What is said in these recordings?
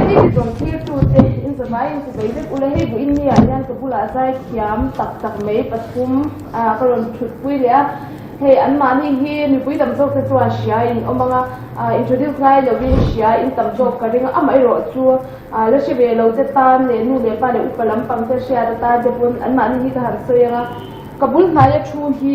TV rawn thlirtute in zavai in chibai vek ula, hei buh in nia hian ka bulah zai thiam tak tak mai pathum ka rawn thutpui leh a, hei anmahni hi mipui tam zawk te chuan hria in awm ang a, introduce ngai lovin hria in tam zawk ka ring a, amaherawhchu la hre ve lo te tan leh nu leh pa leh upa lampang te hriat atan te pawn anmahni hi ka han sawi ang a. Ka bul hnaia thu hi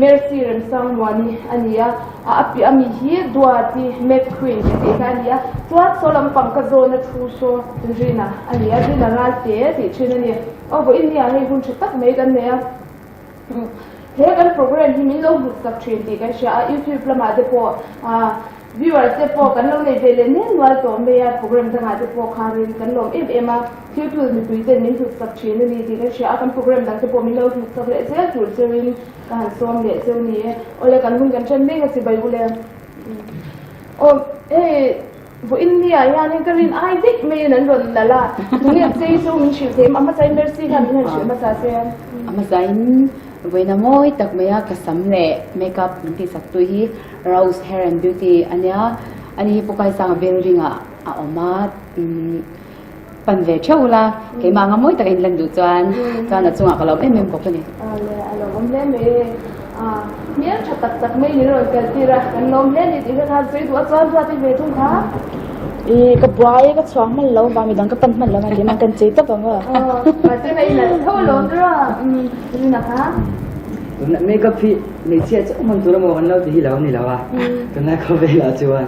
Mercy Remsangmuani a ni a, a a piah ami hi Duati McQueen ka tih kha a ni a, chuan saw lampang ka zawna thu saw Rina a ni a, Rina Ralte tih thin a ni. Aw vawiin nia hei hun tha tak mai kan nei a, he kan program hi min lo hlut sak thin tih kan hria a, YouTube lamah te pawh Viewers te pawh kan lo nei ve leh nel nual tawh mai a, program dangah te pawh khanin kan lawm em em a, thil tul mipui ten min hlut sak thin a ni tih kan hria a, kan program dang te pawh min lo hlut sak leh zel tur cheuin ka han sawm leh cheu ni e. Awle kan hun kan then mek a chibai ule. Aw hei vawiin ni ah hianin ka rin ai daih maiin an rawn nalh a, tunge chei chu min hrilh thei a hmasa in Mercy khan min han hrilh hmasa se. A hmasa in vawiina mawi tak maia ka sam leh makeup min tihsak tu hi Rose Hair and Beauty a nia, ani hi Pukaisanga building ah a awm a, pan ve theuh ula, keimah anga mawi taka in lan duh chuan, chuan a chungah ka lawm em em bawk a ni. Awle, a lawmawm hle mai e. Hmel tha tak tak mai in rawn kal tir a, kan lawm hle a ni tih kha khan sawi duh a chuan ruat i ve thung kha. I ka buai ka chhuak hman lo vang midang ka pan hman lo vang keimah kan chei tawp ang aw. Mahse ka inalh tho alawm tura, Rina kha. Tuna makeup hi hmeichhia chauh hman tur emaw kan lo ti hi lo ni lo a, tunlai khawvelah chuan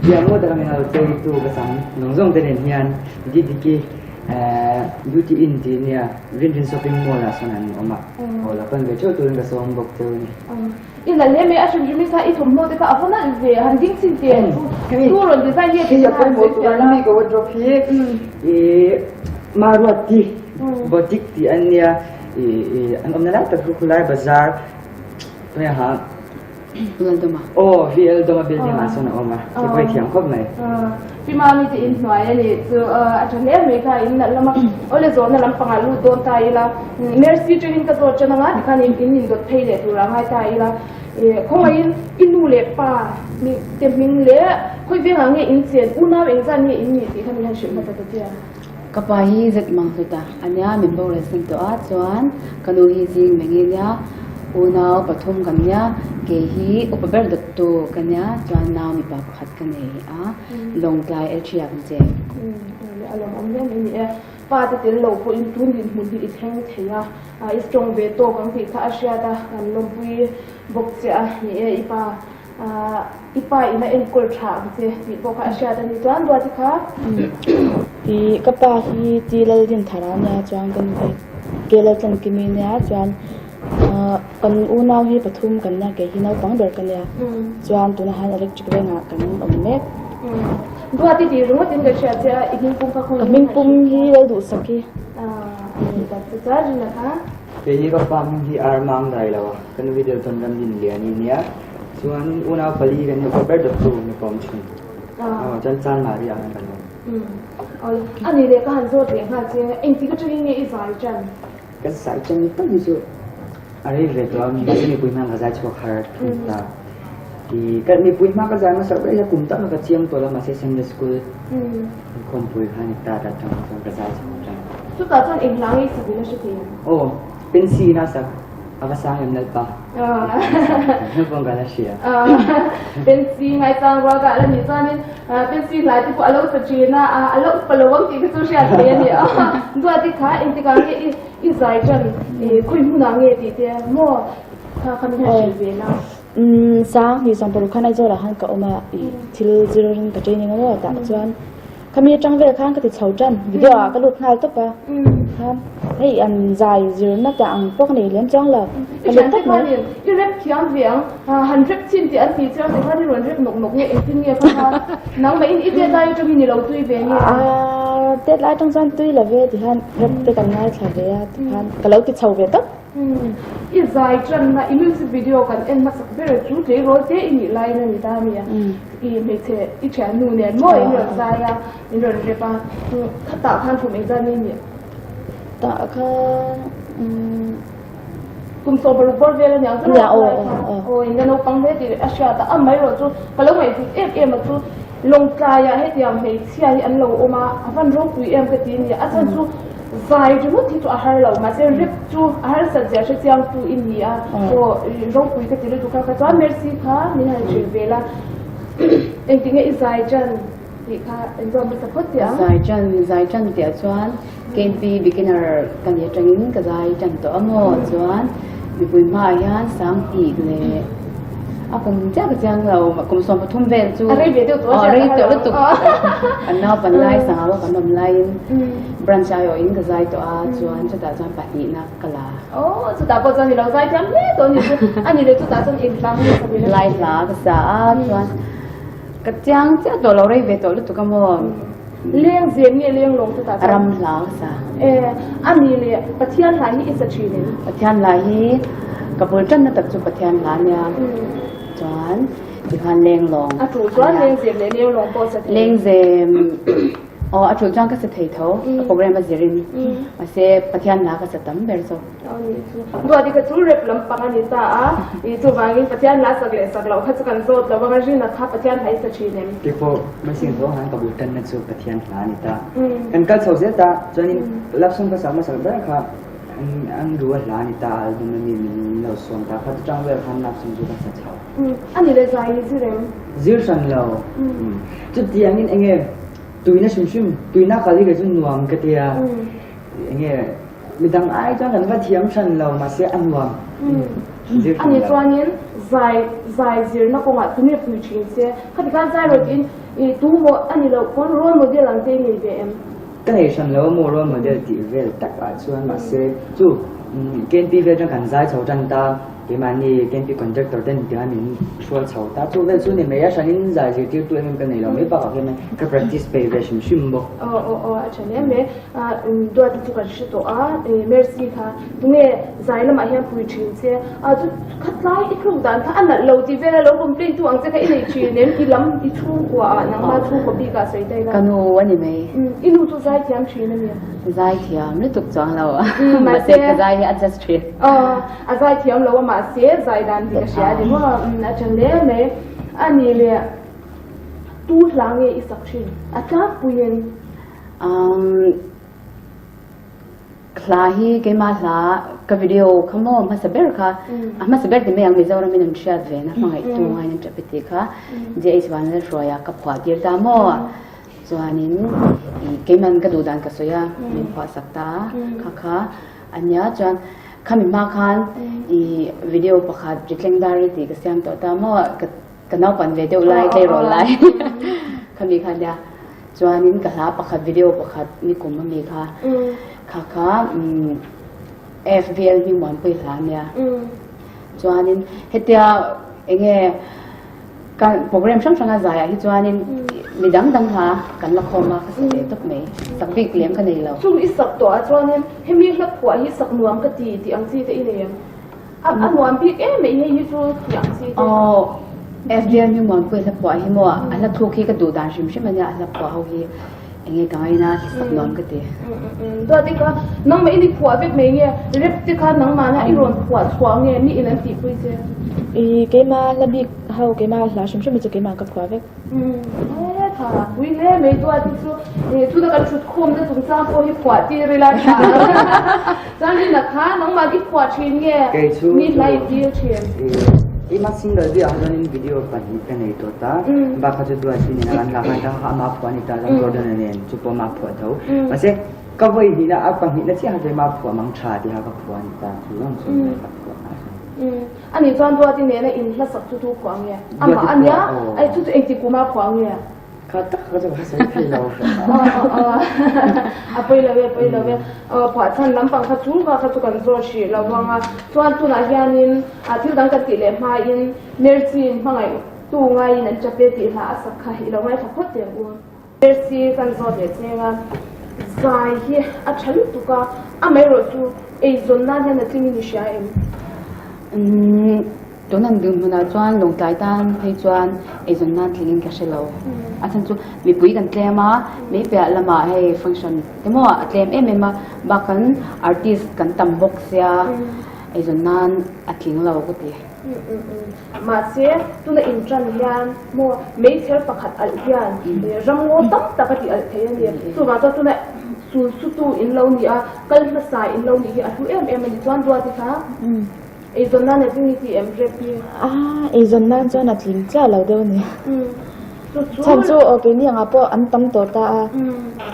tiang ngawt a min lo chei tu ka sam zawng zawng te nen hian Didiki Beauty Inn tih nia Rinrin Shopping Mall ah sawn an awm a, aw lo pan ve theuh turin ka sawm bawk cheu a ni. I nalh hle mai a hrim hrim in kha i thawmhnaw te kha a va nalh ve han ding chin te tu rawn design hi a ti kha han sawi fiah la. Ka wardrobe hi i Maruati Boutique tih a nia. An awmna lai tak chu khulai bazar tunge ha Laldoma aw VL Doma building ah sawn a awm a khi pawh i thiam khawp mai. Pi Mami te in hnuai a ni chu a tha hle mai kha in nalh lama awle zawhna lampangah lut dawn ta ila Mercy tangin ka zawt tan anga tikhan in in dawt phei leh tur a ngai ta ila khawngaihin i nu leh pa te hming leh khawi vengah nge in chen unau engzat nge in nih tih kha min han hrilh hmasa ta che. Ka pa hi zet mang hlut a, a nia min boral san tawh a, chuan ka nu hi zing meng i nia, unau pathum kan nia, kei hi upa ber dawttu ka nia, chuan nau mipa pakhat ka nei a, Lawngtlai Elthria kan cheng. A lawmawm hle mai ni e, pa te tel lo pawhin tun dinhmun hi i thleng thei a, i strong ve tawk ang tih kha a hriat a, kan lawmpui bawk che a ni e i pa. I pa in a enkawl tha ang che tih pawh kha a hriat a ni chuan Duati kha. I ka pa hi Ti Laldinthar a nia chuan ka nu hi Ke Laltlankimi nia chuan kan unau hi pathum kan nia kei hi naupang ber ka nia chuan tunah hian electric vengah kan awm mek. Duati tih ringawt in ka hriat che a i hmingpum kha khawngaih Ka hmingpum hi Lalduhsaki. A ni tak che chuan Rina kha. Kei hi ka pa hming hi Armang Dailo a, ka nu hi Delton Ramdinliani nia. Chuan unau pali kan ni upa ber dawttu mi pawm thin. Aw chuan Chan Maria ang kan awm. Aw ani leh ka han zawt leh nghal che engtik atangin nge i zai chan? Ka zai chan tak hi chu a rei ve tawh a, mahse mipui hma ka zai chhuak har thung ta. I ka mipui hma ka zai hmasa ber hi kum tak ka chiang tawh lo mahse Sunday school inkhawmpui kha ni ta ta tang chuan ka zai chhuak tan. Chutah chuan eng hla nge i sak in a hre thei ang? Aw Pensi in a sak. A va sang em Lalpa? Naupang ka la hria. Pensi ngaitlang rual ka la nih chuanin Pensi hlai te pawh a lo sa thin a, a lo upa lo ang tih kha chu hriat thei a ni a. Duati kha engtikah nge i zai tan khawi hmunah nge tih te maw kha kha min han hrilh ve la. Sang hnih sawmpawrh khan Aizawlah khan ka awm a, i thil zir ka training a maw tah chuan Khami atang vel khan ka ti chho tan, video ah ka lut nghal tawp a, khan hei an zai zirna te ang pawh ka nei lem chuang lo, ka lut tawp mai. I rep thiam ve ang, han rep chin tih an ti chiang te khan i rawn rep nawk nawk nge engtin nge kha kha nangmah in i tet lai atangin i lo tui ve nge? Aa tet lai atang chuan tui lo ve ti khan rep te kan ngaithla ve a ti khan ka lo ti chho ve tawp. I zai tanna i music video kan en hmasak ber chu tleirawl te i nih laiin a ni ta a mi a, i hmeichhe i thiannu nen maw in rawn zai a, in rawn rep a, khatah khan kum engzat nge nih? Tah khan Kum 60 bawr vel a niang chu aw in la naupang hle tih a hriat a, amaherawhchu ka lo ngaihtuah em em a chu. Lawngtlaiah hetiang hmeichhia hi an lo awm a, a van ropui em ka ti a ni. A chhan chu zai ringawt hi chu a har lo, mahse rep chu a harsat zia hre chiangtu i ni a, aw ropui ka ti lutuk a, ka chuan Mercy kha min han hrilh vel a, engtinge i zai ṭan tih kha engzawm hmasa phawt teh ang. Zai ṭan, zai ṭan tih ah chuan KNP beginner ka nih aṭangin ka zai ṭan tawh a maw chuan mipui hmaah hian Sanghnih leh a kum chiah ka chiang lo kum 13 vel chu A rei ve deuh tawh a aw hriat rei a har tawh lo. lutuk kan naupan lai sangau kan awm laiin branch aiawhin ka zai tawh a chuan chutah chuan pahnihna ka la. Aw chutah pawh chuan i lo zai thiam hle tawh a ni chu a ni leh chutah chuan eng hla nge sa ve Lai hla ka sa a chuan ka chiang chiah tawh lo rei ve tawh lutuk a maw. Leng zem nge leng lawng chutah chuan? Ram hla ka sa. E, a ni leh Pathian hla hi i sa thin em? Pathian hla hi ka bul tanna tak chu Pathian hla nia. Chuan tikhan leng lawng. A tul chuan leng zem leh leng lawng pawh sa thei. Leng zem aw a tul chuan ka sa thei tho program a zirin. Mahse Pathian hla ka sa tam ber zawk. Duati kha chu rep lampang a ni ta a, i chuvangin Pathian hla sak leh sak loh kha chu kan zawt lo vang a, Rina kha Pathian hla i sa thin em? Keipawh Machine zawng han ka bul tanna chu Pathian hla a ni ta. Kan kal chho zel ta, chuanin love song ka sak hmasak ber kha an ru a hla a ni ta, album a mi min lo sawm ta kha, chutang vel khan love song chu ka sa chho. A ni le zai i zir em? Zir hran lo. Chutiangin enge tuina hrim hrim, tuina kal hi kei chu nuam ka tia, enge Midang ai chuan kan va thiam hran lo mahse a nuam zir hran lo. Ani chuanin zai zai zirna kawngah tunge pui thin se khati khan zai rawh tiin i tu maw a ni loh pawn role model ang te i nei ve em? Ka nei hran lo a maw role model tih vel tak ah chuan mahse chu KNP vel atang kan zai chho tan ta keimahni KNP conductor te an tia min hrual chho ta chu vel chu ni mai a hranin zai zirtirtu em em ka nei lo mai bakah hian ka practice peih ve hrim hrim bawk. Aw aw aw a tha hle mai. Duat chu kan hre tawh a, Mercy kha tunge zai lamah hian pui thin che a, chu khatlai i thluk dan kha a nalh lo tih vel a lo complain tu ang che kha i nei thin em, i lam i chhungkua ah nangma chhungkua bik ah sawi ta ila. Ka nu a ni mai. I nu chu zai thiam thin a nia. Zai thiam lutuk chuang lo mahse ka zai hi a adjust thin. A zai thiam lo a mahse zai dan dik a hria a ni maw, a tha hle mai a ni le tu hla nge i sak thin a tlangpuiin. Hla hi keimah hla ka video kha maw hmasa ber kha a hmasa ber ti mai ang Mizoram in an hriat ve na hmangaih tu ngaiin an tap ti kha JH Vanlalhruaia ka phuah tir ta maw chuanin keiman ka duh dan ka sawi a min phuah sak ta a kha kha ania chuan khami hma khan i video pakhat Ritleng Dari tih ka siam tawh ta maw ka Ka naupan ve deuh lai, tleirawl lai khami kha nia. Chuanin ka hla pakhat video pakhat nikum ami kha kha kha FVL Hmingmuanpui hla nia. Chuanin hetia enge kan program hrang hranga zaiah hi chuanin mi dang dang hla kan la khawm a ka sa ve tawp mai. Sak bik lem ka nei lo. Chung i sak tawh ah chuanin hemi hla phuah hi sak nuam ka ti tih ang chi te i nei em? A nuam bik em mai hei hi chu tih ang chi te. Aw FDL mi muanpui hla phuah hi maw a hla thuk hi ka duh dan hrim hrim ania a hla phuah ho hi enge ka ngaina sak nuam ka ti. Duat i kha nangmah in i phuah vek mai nge rep te kha nangmahna i rawn phuah chhuah nge mi in an tihpui che? I keimah hla bik ho keimah hla hrim hrim hi chu keimah ka phuah vek. He tha pui hle mai duat hi chu tuna kan thut khawmna chungchang pawh hi phuah tir ila tha chuan rin a kha nangmah i phuah thin nge mi hla i dil thin. Ima single biah ah chuanin video pahnih ka nei tawh ta bak kha chu duat hi nena kan lak a ta kha ama phuah a ni ta chuan Gordon a nen chu pawh ama phuah tho mahse ka vawi hnihna a pahnihna chiah kha chu ima phuah mang tha tiha ka phuah a ni ta chu ang chu ka phuah a. Ani chuan Duati nena in hla sak chu tu phuah nge? Amah a nia, ai chu chu engti kuma phuah nge? Kha tak kha chu ka sawi thei lo. A pawi lo e, a pawi lo e. Phuah chhan lampang kha chu kha kha chu kan zawt hrih lo vang a. Chuan tunah hianin thil dang kan tih leh hmain Mercy-in hmangaih tu ngaiin an tap e tih hla a sak kha i lo ngaithla phawt teh ang u. Mercy kan zawt leh cheng a, zai hi a tha lutuk a, amaherawh chu eizawn nan hian a tlingin i hria em? Umm, tun ang dinhmunah chuan Lawngtlai tan phei chuan eizawn nan tlingin ka hre lo. A chhan chu mipui kan tlem a, mei piah lamah hei function emaw a tlem em em a, bak kan artist kan tam bawk sia eizawn nan a tling lo ka ti. Mahse, tuna inṭan hian maw meichher pakhat alh hian ramngaw tam tak a tih alh thei a ni. Chuvang chuan tuna sul sutu in lo ni a, kal hmasa in lo nih hi a hlu em em a ni. Chuan Duati kha eizawn nan a tling i ti em rep hi? A, eizawn nan chuan a tling chiah lo deuh a ni. Chhan chu aw keini angah pawh an tam tawh ta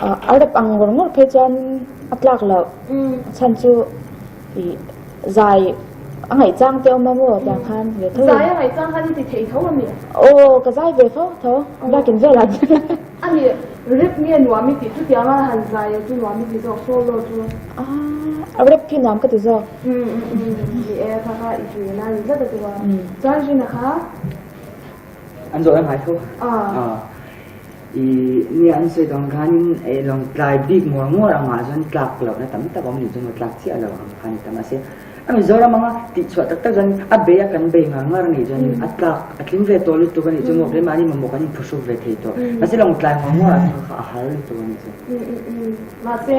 a, a rep ang ngawr ngawr phei chuan a tlak loh. Chhan chu ih zai a ngaihchang te awm a maw tiang khan ve tho. Zai a ngaihchang khan i ti thei tho a mi? Aw ka zai ve fo tho, biakin velah hian. A ni, rep nge nuam i tih chutiang a han zai a chu nuam i ti zawk solo chu? Ah, rep khi nuam ka ti zawk. Ni e, kha kha i hria na ni tlat a chu a. Chuan Rina kha? An zawh em hai tho. Ah. I nia an sawi dang khanin e lawng tlai bik ngawr ngawr angah chuan tlak lohna tam tak awm ni chu maw tlak chiah lo ang kha ni ta mahse a Mizoram anga tih chhuah tak tak chuan a bei a kan bei ngar ngar anih chuan a tlak a tling ve tawh lutuk anih chu maw keimahni mamawh kan inphuhruk ve thei tawh mahse lawng tlai ngawr ngawr ah chuan kha a har lutuk anih chu. Mahse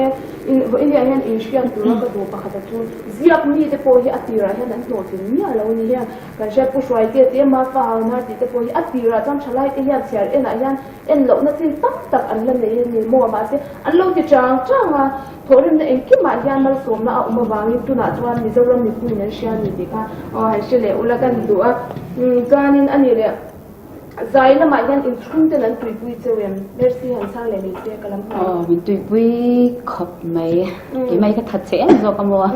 India hian inhriat tura ka duh pakhat a chu ziak mite pawh hi a tirah hian an hlawhtling miah lo a ni hian Kan hriat Pu Hruaite te, Mafa Hauhnar tih te pawh hi a tirah chuan thalai te hian chhiar enah hian en lohna chin tam tak an la nei a ni maw? Mahse, an lo ti chang chang a, thawhrimna engkimah hian malsawmna a awm avangin tunah chuan Mizoram mipuiin an hria a ni tih kha aw han hre leh ula kan duh a. Chuanin a nih leh zai lamah hian inchhung ten an tuipui cheu em? Mercy han chhang leh mai che ka lam nghal. Aw, min tuipui khawp mai. Keimah hi ka that che em zawk a maw?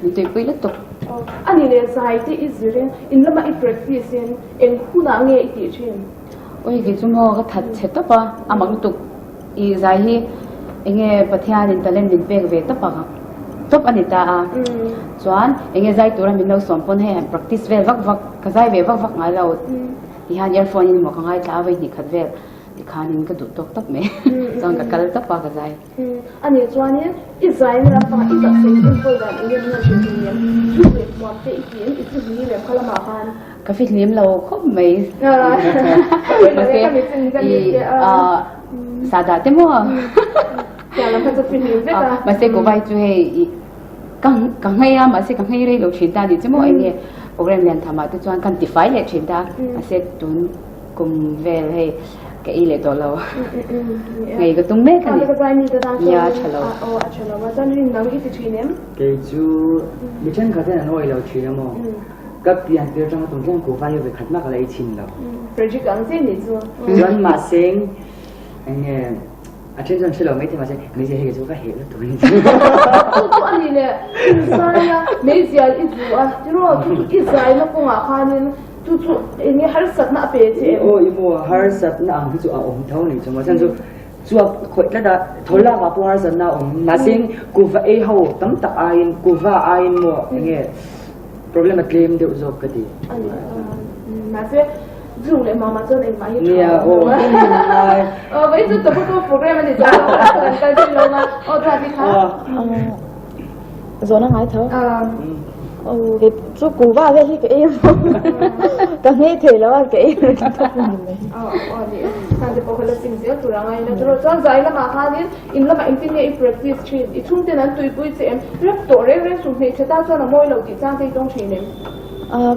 Min tuipui lutuk. A ni leh zai te i zir in, in lama i practice in eng hunah nge i tih thin? Ui kei chu maw ka that chhe tawp a, a mak lutuk i zai hi enge Pathian in talent min pek ve tawp a tawp a ni ta a, chuan enge zai tura min lo sawm pawn hei han practice vel vak vak ka zai ve vak vak ngai lo tihian earphone in maw ka ngaithla a vawihnih khat vel tikhanin ka duh tawk tawp mai chuan ka kal tawp a ka zai. A nih chuanin i zaina lampangah i taksa in enkawl dan eng emaw hriat thei em? Zu leh hmuam te i tiin i chi hlim em kha lamah khan? Ka fi hlim lo khawp mai. Mahse i sahdah te maw? Mahse Goa hi chu hei i ka nghei a mahse ka nghei rei lo thin ta a nih chu maw eng nge program lian tham ah te chuan kan tifai leh thin ta mahse tun Kum vel hei ka ei leh tawh lo. Ngei ka tum mek a ni. Nia a tha lo. Kei chu mi thenkhat hian an awih lo thin a maw? Ka pian tir atanga tum thleng kuhva hi vawikhat mah ka la ei chhin lo. Chuan mahse eng nge a then chuan hre lo maithei mahse meizial hi kei chu ka heh lutuk a ni. Chu chu a ni le inzai a meizial i zu a tiraw chu chu i zaina kawngah khanin Chu chu eng nge harsatna a pe che em? Aw i maw harsatna ang hi chu a awm tho ni chu maw chuan chu chuap khawih tlat a thaw lak ah pawh harsatna a awm mahse kuhva ei ho tam tak aiin kuhva aiin maw eng nge problem a tlem deuh zawk ka ti. Mahse zung leh mama chuan engmah hi tha awm lo a. Aw vai chu tobacco program a ni chuan kan kal thin lo nga aw chuan ti kha. Zawhna ngai tho. Aw kei chu kuhva vel hi ka ei emaw ka nghei thei lo a ka ei reng tawp a ni mai. Aw aw ni e khan te pawh kha la sim zel tur a ngai ila tiraw chuan zai lamah khanin in lamah engtin nge i practice thin i chhungten an tuipui che em rep tawh reng reng suh hmeichhe tan chuan a mawi lo tih chang te i tawng thin em?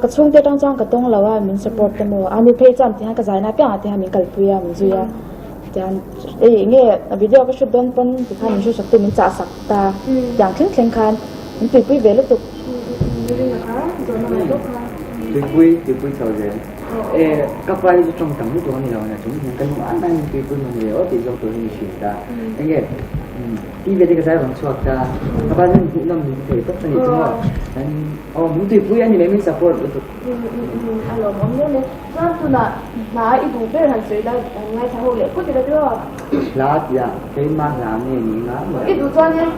Ka chhungte atang chuan ka tawng lo a min support te maw a ni phei chuan tihian ka zaina piangah te hian min kalpui a min zui a tihian hei enge video ka shoot dawn pawn tikhan min shoot sak tu min chah sak ta tiang thleng thleng khan min tuipui ve lutuk. Tuipui tuipui chho zel e ka pa hi chu tawng tam lutuk a ni lo a nia chung hian ka nu an an tuipui hman ve aw tih zawk tur hi ni thin ta enge ti ve te ka zai vang chhuak ta ka pa chuan hmuhnawm min ti thei tawp a ni chu maw aw min tuipui a ni mai min support lutuk. A lawmawm hle mai. Chuan tunah hna i duh ber han sawi la han ngaithla ho leh phawt ila tiraw? Hla tia keimah hla nge ni nga maw? I duh chuanin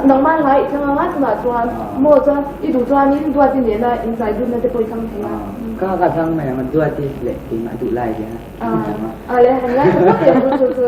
nangmah hla i thlang anga tunah chuan maw chuan i duh chuanin Duati nena inzai dunna te pawh i thlang thei a. Ka ka thlang mai ang a Duati leh keimah duh lai te a thlang a. A le han ngaithla phawt teh ang chu chu.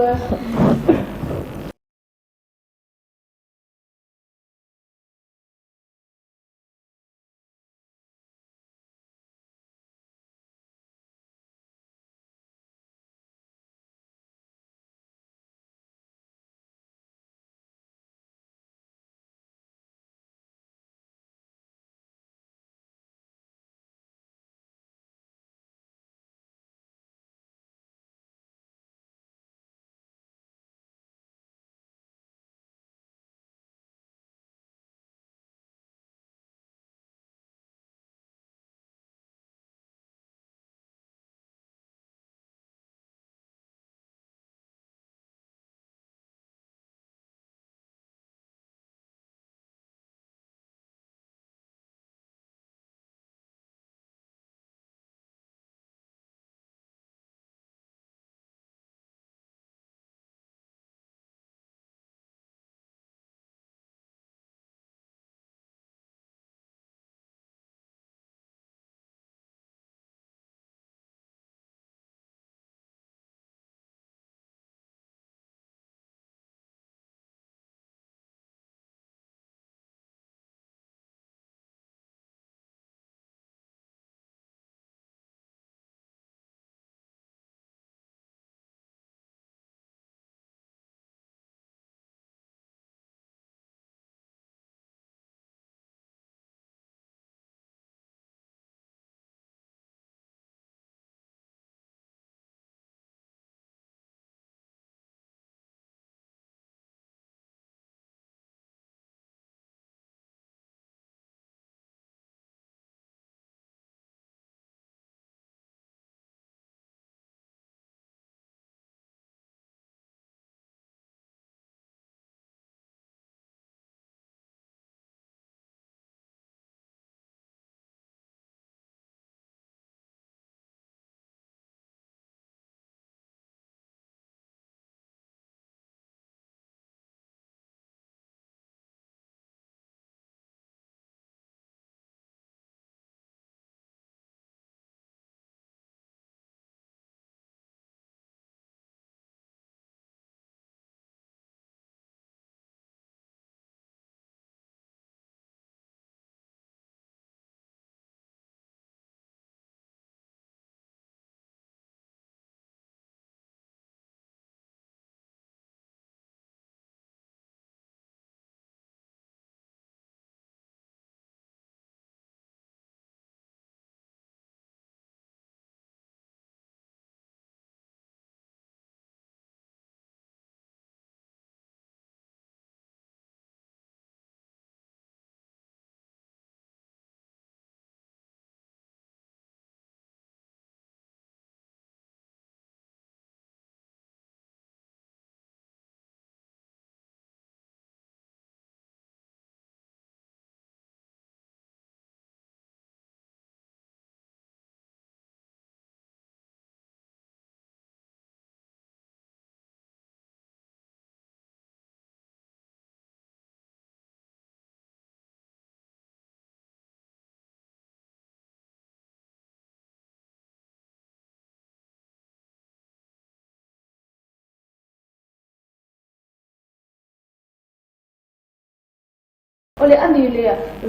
Awle a ni le,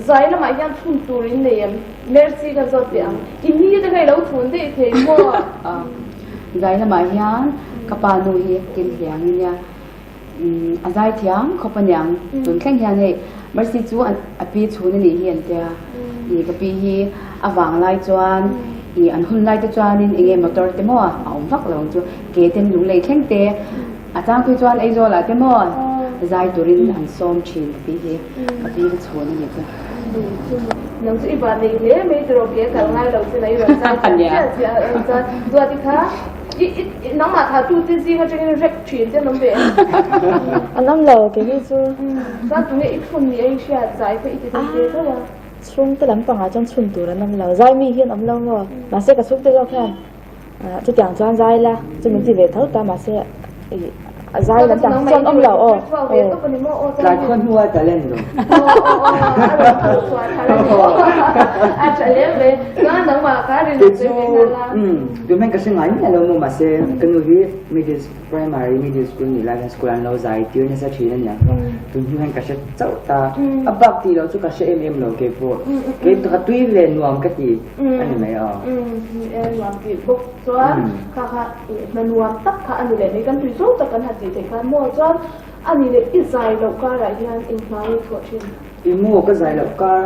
zai lamah hian chhun tur in nei em? Mercy ka zawt ve ang. I ni te kha i lo chhun daih thei maw? Zai lamah hian ka pa nu hi kim hliang in nia, a zai thiam khawp a niang. Tun thleng hian hei Mercy chu a pi chhun a nih hi an tia. I ka pi hi a vang lai chuan i an hun lai te chuanin eng nge motor te maw a awm vak lo ang chu ke ten lunglei thleng te A tlangpui chuan Aizawl ah te maw zai turin an sawm thin ka tih hi ka pi ka chhun a ni chu. Nang chu i van nei hle mai tiraw ke kal ngai lo che na i rawn zai chiah chiah chiah a rawn chuan Duati kha i i nangmah thah tu te zing atangin rek thin te an awm ve em? An awm lo kei hi chu. Chuan tunge i chhun ni a i hriat zai kha i ti thei ve tho a. Chhungte lampangah chuan chhun tur an awm lo zai mi hi an awm lo maw mahse ka chhungte zawk hian Chutiang chuan zai la chu min ti ve tho ta mahse ih a zai lam tang chuan awm lo aw aw. Tlai khua hnua talent lo. Kei chu tunhmang ka hre ngai miah lo maw mahse ka nu hi middle primary middle school nih lai hian school an lo zai tir nasa thin a nia tun hnu hian ka hre chauh ta a bak tih loh chu ka hre em em lo kei pawh kei ka tui ve nuam ka ti. A ni mai aw. Nuam tih bawk chuan kha kha hna nuam tak kha a ni leh mai kan tui zo tak kan han tih theih khan maw chuan a ni leh i zai loh karah hian eng hna nge chhuah thin? I maw ka zai loh kar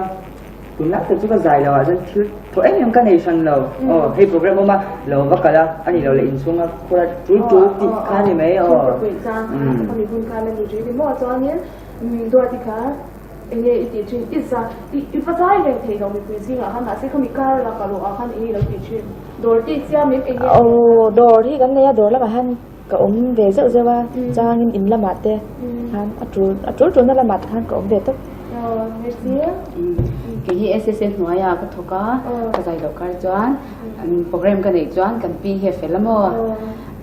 tunlai tak chu ka zai loh ah chuan thil thaw em em ka nei hran lo aw hei program awm a lo va kal a a ni lo leh inchhung a khur a tul tul tih kha a ni mai aw. Chhungkaw puih chang kha ka mi hun khan a ni thin maw chuanin Duati kha Enge i tih thin? I za, i i va zai reng thei lo mipui zingah khan, mahse khami kar lak a rawh ah khan enge i lo tih thin? Dawr tih chiam em enge? Aw, dawr hi kan nei a, dawr lamah hian ka awm ve zeuh zeuh a, changin in lamah te khan a tul a tul tulna lamah te khan ka awm ve tawp. Aw, merci. Kei hi SSA hnuaiah ka thawk a, ka zai loh kar chuan program ka neih chuan kan pi hi a fel a maw?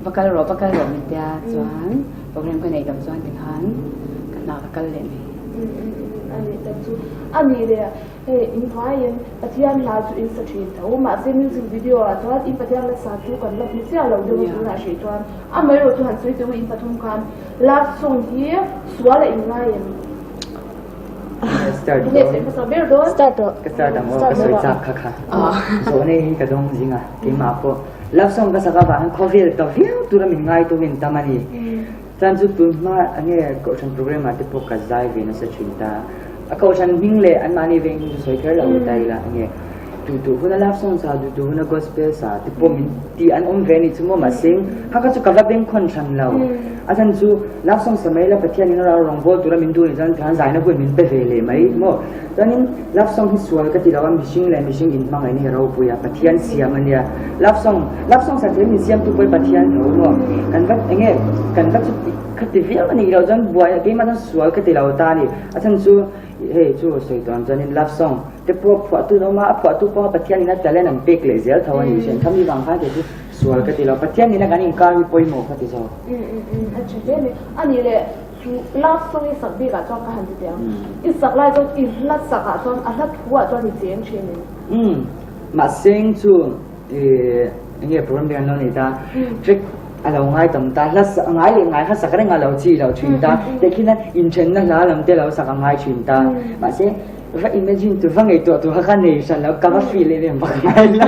Va kal rawh, va kal rawh min tia chuan program ka neih loh chuan tikhan ka hna ka kal leh mai. A nih tak chu a nih leh hei in hmaiin Pathian hla chu in sa thin tho mahse music video ah chuan in Pathian hla sa chu kan la hmu chiah lo deuh a tunah hrih chuan amaherawh chu han sawi teh u in pathum khan love song hi sual a in ngai em? Start Nge sawi hmasa ber dawn? Start rawh. Ka start ang aw ka sawi chak kha kha. Zawhna hi ka dawng zing a keimah pawh love song ka sak avangin khawvel ta viau tura min ngaitu in tam a ni. Chuan chu tun hma enge kohhran program ah te pawh ka zai ve nasa thin ta. A kohhran hming leh anmahni veng hming chu sawi kher lo ta ila enge duh duh huna love song sa, duh duh huna gospel sa te pawh min ti an awm ve anih chu maw mahse kha kha chu ka va bengkhawn hran lo. A chhan chu love song sa mai la Pathian in a rawngbawl tura min duh anih chuan tikhan zaina hun min pe ve leh mai maw. Chuanin love song hi sual ka ti lo a, mihring leh mihring inhmangaihna hi ropui a, Pathian siam a nia. Love song, love song sa thei min siamtu pawh hi Pathian tho maw? Kan va eng nge kan va chuti kha ti viau a nih loh chuan buai keimah chuan sual ka ti lo ta a ni. A chhan chu hei chu sawi tawh ang chuanin love song te pawh phuahtu an awm a, a phuahtu pawh kha Pathian in a talent an pek leh zel tho a ni. Hriat kha mi vang khan kei chu sual ka ti lo, Pathian nena kan inkar hi pawimawh ka ti zawk. A tha hle mai. A nih leh Chu love song i sak bik ah chuan ka han ti teh ang. I sak lai chuan i hla sak ah chuan a hla thu ah chuan i cheng thin em? Umm mahseng chu eng nge program an lo nei ta track a lo ngai tam ta hla sak ngai leh ngai kha sak reng a lo chi lo thin ta tehkhin a inthenna hla lam te lo sak a ngai thin ta mahse Va imagine tu va ngaihtuah tu kha ka nei hran lo, ka va feel em em bak ngai lo.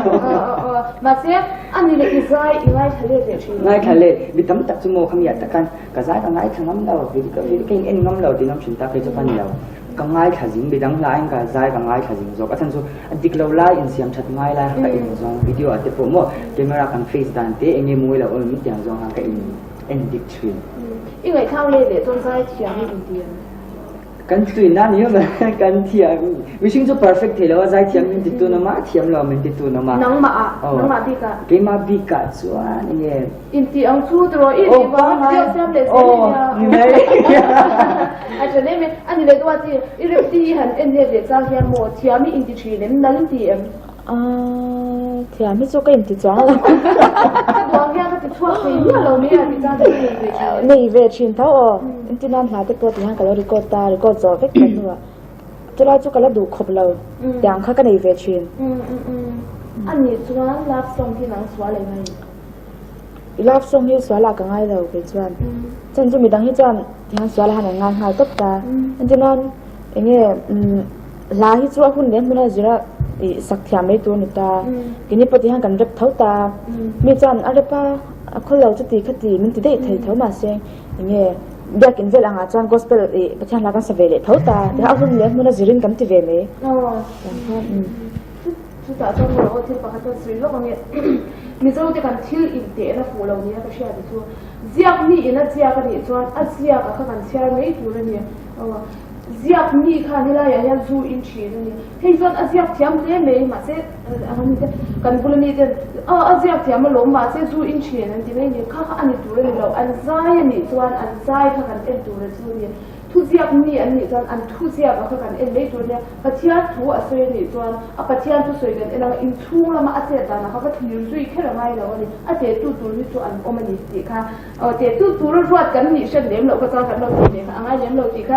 Mahse, a ni leh i zai i ngaithla let leh thin. Ngaithla let, mi tam tak chu maw khami ah tak khan ka zai ka ngaithla ngam lo, ka ka in en ngam lo tih ngam thin ta kei chu ka ni lo. Ka ngaithla zing, midang hla in ka zai ka ngaithla zing zawk. A chhan chu a dik lo lai insiam that ngai lai kha ka en zawng, video ah te pawh maw camera kan face dan te eng nge mawi lo awm tiang zawng khan ka in en dik thin. I ngaihthlak let leh chuan zai thiam i inti em? Kan tuina ni ma kan thiam mihring chu perfect thei lo a zai thiam min ti tu nama thiam lo min ti tu nama nangmah ah nangmah bik ah keimah bik ah chuan enge inti ang chu tiro i ti wa video siam leh zel nia ni mai a tha le me ani le duat i i rem ti han en let leh chang hian maw thiam i inti thin em nal inti em Thiam hi chu ka inti chuang lo. Ka duang hian ka ti chhuak thei miah lo mai a ti chang chu nei ve thin. Nei ve thin tho aw. Inti nan hla te pawh ti hian ka lo record ta, record zawh vek ta hnuah chulai chu ka la duh khawp lo tiang kha ka nei ve thin. A nih chuan love song hi nang sual eng a ni? Love song hi sual ah ka ngai lo kei chuan. Chan chu midang hi chuan ti hian sual ah han an ngai nghal tawp ta. Inti nan. Enge hla hi chu a hun leh hmun a zir a ih sak thiam mai tur a ni ta. Keini pawh tihian kan rep tho ta. Mi chuan a rep a, a khawl lo chuti khati min ti daih thei tho mahse enge biakin vel angah chuan gospel ih Pathian hla kan sa ve leh tho ta. Tihian a hun leh hmun a zirin kan ti ve mai. Chutah chuan maw aw thil pakhat chuan sawi lawk ange Mizo te kan thil intehna fuh lo nia ka hriat chu ziak mi in a ziak a nih chuan a ziak a kha kan chhiar mai tur a ni aw ziak mi khan helai ah hian zu in thin a ni hei chuan a ziak thiam hle mai mahse kan bula mi ten aw a ziak thiam alawm mahse zu in thin an ti mai a ni kha kha a ni tur a ni lo an zai a nih chuan an zai kha kan en tur a chu a ni. Thuziak mi an nih chuan an thuziak a kha kan en mai tur nia. Pathian thu a sawi a nih chuan a Pathian thu sawi kan en anga inchhung lama a chet danah kha va thlir zui kher a ngai lo a ni. A tehtu tur hi chu an awm a ni tih kha tehtu tura ruat kan nih hret lem loh kha chuan kan lo tih ve kha a ngai lem lo tih kha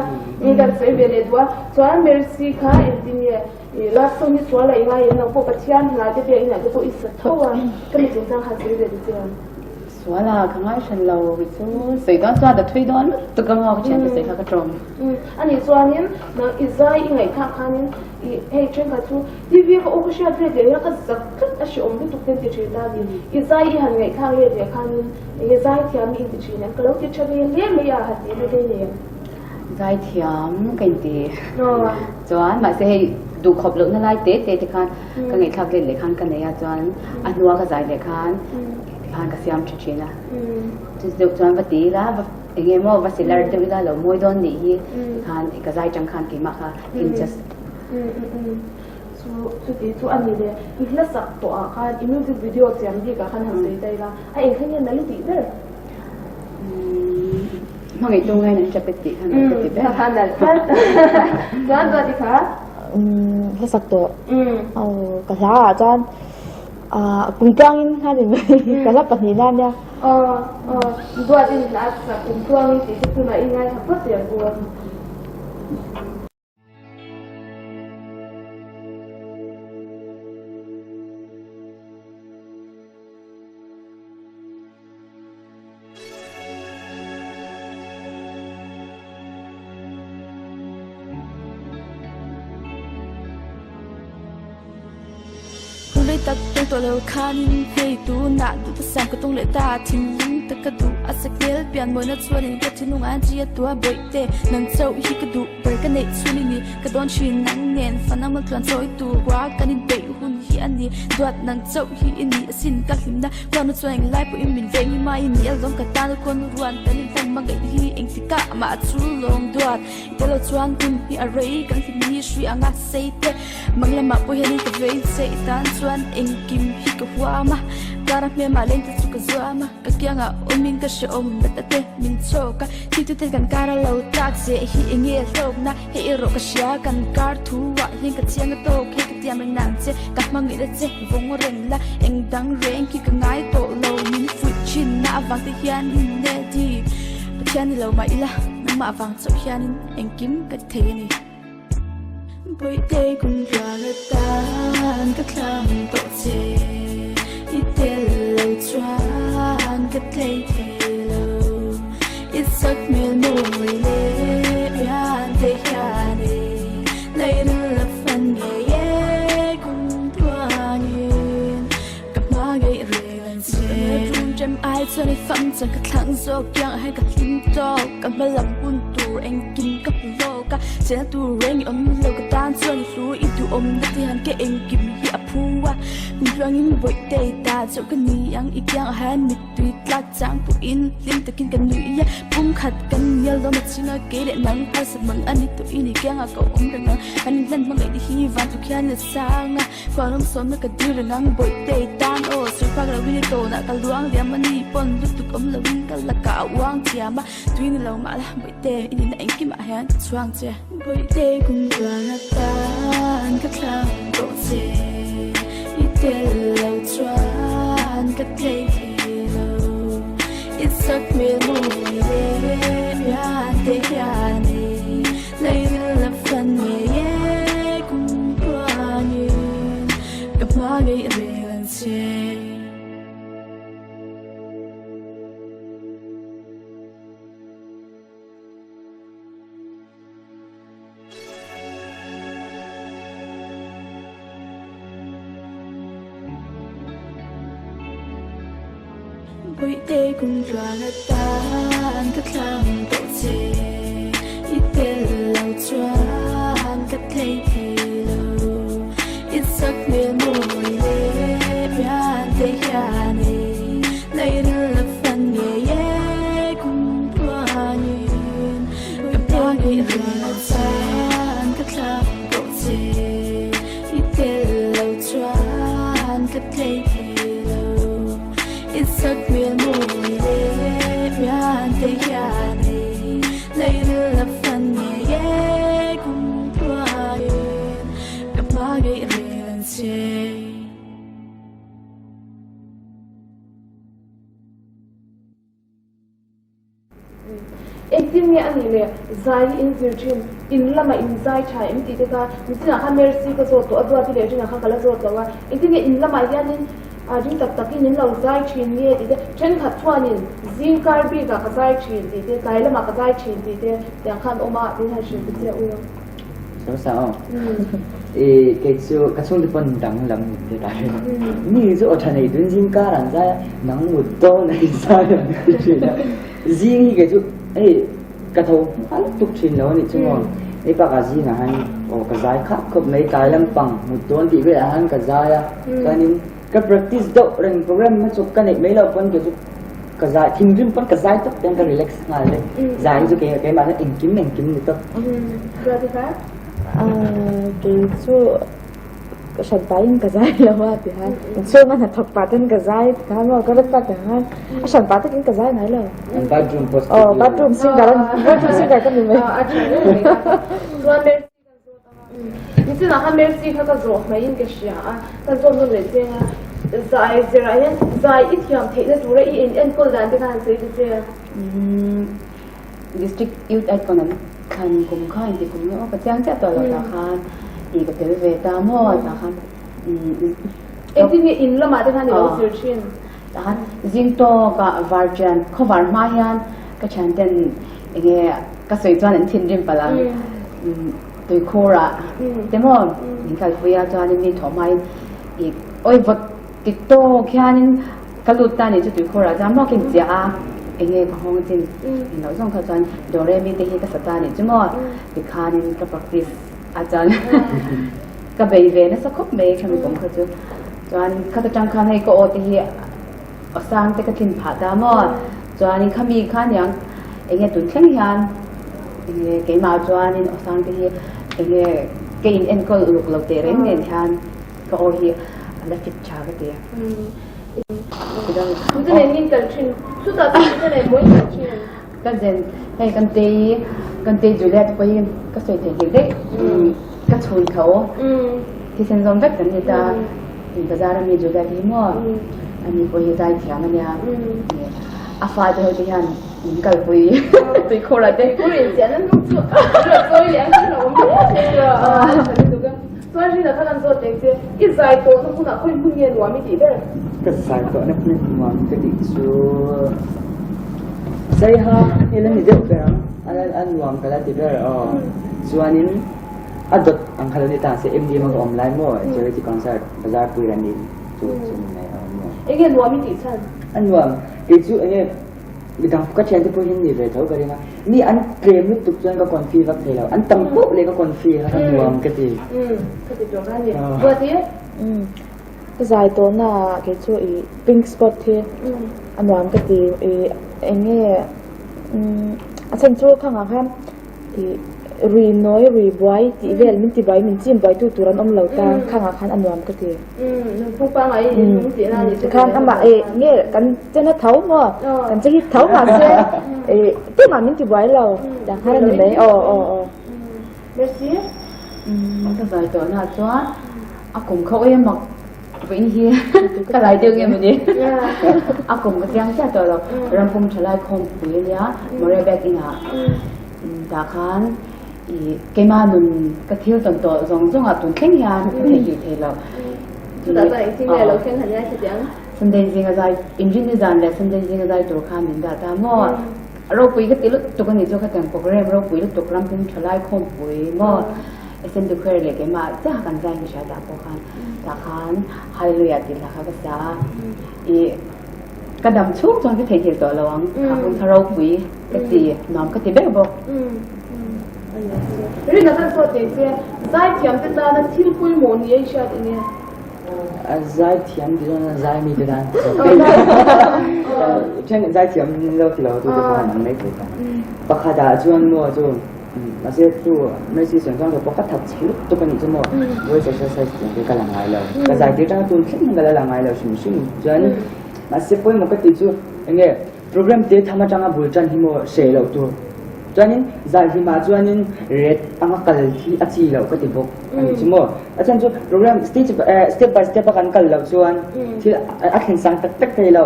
kan sawi ve leh duh a. Chuan Mercy kha engtin nge i last song hi sual a i ngai em lo pawh Pathian hna te biak inah te pawh i sa tho a ka mi chungchang khan sawi ve duh che ang. Sual a, ka ngai hran lo ri chu sawi dawn chuan ka thui dawn lutuk ang aw ka thiante sawi kha ka tawm. A nih chuanin nang i zai i ngaihthlak khanin i hei thenkhat chu TV ka aw ka hriat let leh hian ka zak tlat a hreawm lutuk ten ti thin ta ni. I zai i han ngaihthlak let leh khanin enge zai thiam i inti thin em ka lo ti tha ve hle mai a han tih na te nei em. Zai thiam ka inti chuan mahse hei duhkhawp lohna lai te te te khan ka ngaihthlak let leh khan ka nei a chuan a hnua ka zai leh khan Khan ka siam tha thin a, chu deuh chuan va ti ila, va eng nge maw va silar deuh ila lo mawi dawn nih hi tikhan ka zai tang khan keimah kha interest. Chu chuti chu a ni le, i hla sak tawh ah khan i music video siam bik ah khan han sawi ta ila, a eng kha nge nal i tih ber? Hmangaih tung ngaiin an ṭap e tih kha nal ka ti ber. Kha nal tlat. Chuan duati kha? Hla sak tawh. Aw ka hla ah chuan Ah kumtluangin a ni mai ka hla pahnihna ania. Aw aw duatin hla a sak kumtluangin tih te tunah i ngaithla phawt teh ang u a. Rei tak tawng tawh lo khanin hei tunah duh tasam ka tung leh ta thinlung tak ka duh a sak hmel pian mawina chuanin ka thinlung an chi a tua bawihte nang chauh hi ka duh ber ka neih chhun i ni ka dawn thin nang nen fana maltluan chawi tur kua kan inpeih hun hi a ni duat nang chauh hi i ni asin ka hlimna khuanu chuan englai pawhin min veng hi mai i ni alawm ka tan khuanu ruan kan inhlan hmangaih hi engtikah mah a chul lawng duat i tel lo chuan hun hi a rei kan hlim hi hrui anga sei te Mang lamah pawh hianin ka vei che i tan chuan engkim hi ka huam a, kara hmelmah leng te chu ka zuam a, ka kiangah awmin ka hrehawm nat a te min chhawk a, thiltu ten kan kar a lo tlak zeh hi enge hlawkna hei erawh ka hria kan kar thu ah hian ka chiang a tawk hei ka tiam reng nang che ka hmangaih la che vawng reng la eng dang reng khi ka ngai tawh lo min fuih thin na avang te hian in ne di Pathian ni lo mah ila nangmah avang chauh hianin engkim ka ti thei a ni. Bawihte kum tluang atan ka thlang tawh che I tel lo chuan ka tlei thei lo I chak hmel mawi leh pian te hian e Lairil a fan ngei e kum tluangin Ka hma ngeih reng ang che Rum ṭem ai chuan i fam chuan ka thlang zawk kiang ah hian ka hlim tawk Ka hma lam hun tur engkim ka hmu lawk a Chena tur reng i awm lo ka tan chuan i hlu i duhawm na ti han ka engkim hi a phu a Kum tluangin bawihte i ta chauh ka ni ang i kiang ah hian mittui tlak chang pawhin hlim takin ka nui a Pumkhat kan ni alawm a chhing a kei leh nang harsat mang a ni tawh i ni kiang ah ka awm reng ang Kan inhlan hmangaih te hi van tluk hian a sang a. Khuaram sawmna ka dir reng ang bawihte i tan aw Sawrfak lo in i tawnah ka luang liam a ni pawn lutuk awm lo in ka lakah a uang thiam a tui ni lo mah la bawihte i nihna engkimah hian ka chhuang che. Bawihte kum tluang atan ka thlang tawh che i tel lo chuan ka tlei thei lo i chak hmel mawi leh pian te hian e. Leiril a fan ngei e kum tluangin ka hma ngeih reng ang che. Bawihte kumtluan atan ka thlang tawh che I tel lo chuan ka tlei thei lo I chak hmel mawi leh pian te hian e Lairil la fan ngei e kumtluanin Ka hmangaih rual atan ka thlang tawh che I tel lo chuan ka tlei thei lo I chak hmel mawi leh pian te hian ei Lairil la fan ngei e kumtluanin Ka hmangaih reng ang che. Engtin nge a nih le? Zai hi in zir thin, in lamah in zai tha em tih te kha nichinah khan Mercy ka zawt tawh a, Duati leh Rinah kha ka la zawt lo a. Engtin nge in lamah hianin ring tak takin in lo zai thin nge tih te, thenkhat chuanin zing kar bikah ka zai thin tih te, tlai lamah ka zai thin tih te tiang khan awm a, tiin han hrilh ta che u. Saw sa aw. I kei chu ka chhungte pawn danglam min ti ta hle. Mi chu aw tha nei tun zing kar an zai a, nang mut dawn a in zai an ti thin a. Zing hi kei chu hei ka tho hma lutuk thin lo a nih chu maw. Hei bakah zingah han aw ka zai khap khawp mai tlai lampang mut dawn tih velah han ka zai a. Chuanin ka practice deuh reng program hma chawp ka neih mai loh pawn kei chu ka zai thinrim pawn ka zai tawp hian ka relax nghal vek zai hi chu kei keimah hian engkim engkim ni tawp. Kei chu ka hran pahin ka zai lo a ti khan inchhung a hnathawk pah ten ka zai ti khan maw ka rat pah ti khan a hran pah takin ka zai ngai lo. Bathroom pawh studio. Bathroom singer bathroom singer ka ni mai. Nichinah khan Mercy kha ka zawh hmaiin ka hria a, ka zawt nawn leh cheng a, zai zirah hian zai i thiam theihna tura i in enkawl dan te khan an sawi ta che a. District Youth Icon an thlan kum kha inti kum nge aw ka chiang chiah tawh lo tah khan i ka tel ve ta maw tah khan Engtin nge in lamah te khan i lo zir thin? Tah khan zing tawkah varṭian khawvar hma hian ka thianten enge Ka sawi chuan an thinrim palh ang. Tuikhurah te maw min kalpui a chuanin mi thawh hmain i awi vawt ti tawk hianin ka lut ta ni chu tuikhurah chuan maw ka inchiah a, enge ka hawng chin in loh zawng kha chuan Doremi te hi ka sa ta ni chu maw tikhanin ka practice a chuan ka bei ve nasa khawp mai khami kum kha chu. Chuan khata tang khan hei ka aw te hi Aw sang te ka tlin phah ta maw? Chuanin khami kha aniang enge tun thleng hian enge keimah chuanin aw sang te hi enge ka in enkawl uluk lo teh reng nen hian ka aw hi a la fit tha ka ti. Tute nen min kal thin, chutah chuan tute nen mawi kal thin. Ka zen hei kan tei kan tei Juliet pawh hi ka sawi thei nghilh daih ka chhun tho thisen zawm vek kan ni ta bazar ami Juliet hi maw ani pawh hi zai thiam ania a fate ho te hian min kalpui tuikhur ah te tuikhur in chian an hnuk chu chawi leh ang chu a awm hle Chuan rin a khan an zawt leh che, I zai tawhna hmunah khawi hmun nge nuam i tih ber? Ka zai tawhna hmun nuam ka tih chu Saiha hi la ni deuh ber ang, a nuam ka la ti ber aw. Chuanin a dawt ang kha lo ni ta se MDM a ka awm lai maw charity concert bazar pui la ni chu chu ni mai aw nuam. Enge nuam i tih chhan? A nuam, kei chu enge Midang ka thiante pawh hian ni ve tho ka ring a, mi an tlem lutuk chuan ka confi vak thei lo, an tam poh leh ka confi kha ka nuam ka ti. Umm ka ti tawh kha ni. Buati? Umm ka zai tawhna ah kei chu i pink spot hi a nuam ka ti i eng nge umm a chhan chu khangah khan i rui nawi rui buai tih vel min ti buai min chim buai tu tur an awm lo ta khangah khan a nuam ka ti. Tikhan amah e nge kan chena tho maw kan che hit tho mahse e tumah min ti buai lo tiang khan a ni mai aw aw aw. Mercy. Ka zai tawh na chuan a kum kha ui a mak vawiin hi ka lai deuh nge mawni a kum ka chiang chiah tawh lo rampum thalai khawmpui ania Moria Bag inah tah khan I keimah nun ka thil tawn tawh zawng zawng ah tun thleng hian ka theihngilh thei lo. Chutah chuan engtin nge lo thleng han nia hetiang? Sunday zinga zai, inrinni zan leh Sunday zinga zai tur khan min dah ta maw? Ropui ka ti lutuk a ni chu khatiang program ropui lutuk rampum tha lai khawmpui maw? Assembly Choir leh keimah chiah kan zai hmasa tah pawh khan tah khan Hallelujah tih hla kha ka sa a. I. Ka dam chhung chuan ka theihnghilh tawh lo ang. Kha hun kha ropui ka ti, nuam ka ti ber bawk. Rina khan saw thei se, zaithiam te tana thil pawimawh ni a i hriat enge? A zaithiam ti chuan a zai mi te tan then zaithiam lo ti lo tu te pawh an ang mai thei ta. Pakhat ah chuan maw chu mahse chu Mercy sawn chuan ka that chhe lutuk a nih chu maw voice exercise tih ang te ka la ngai lo. Ka zai tir tang a tun thleng ka la la ngai lo hrim hrim chuan mahse pawimawh ka tih chu enge Program te tham atanga bul tan hi maw hreh loh tur. Chuanin zaihlima chuanin ret anga kal hi a chi loh ka ti bawk a nih chu maw. A chhan chu program stage step by step a kan kal loh chuan thil a thlen sang tak tak thei lo.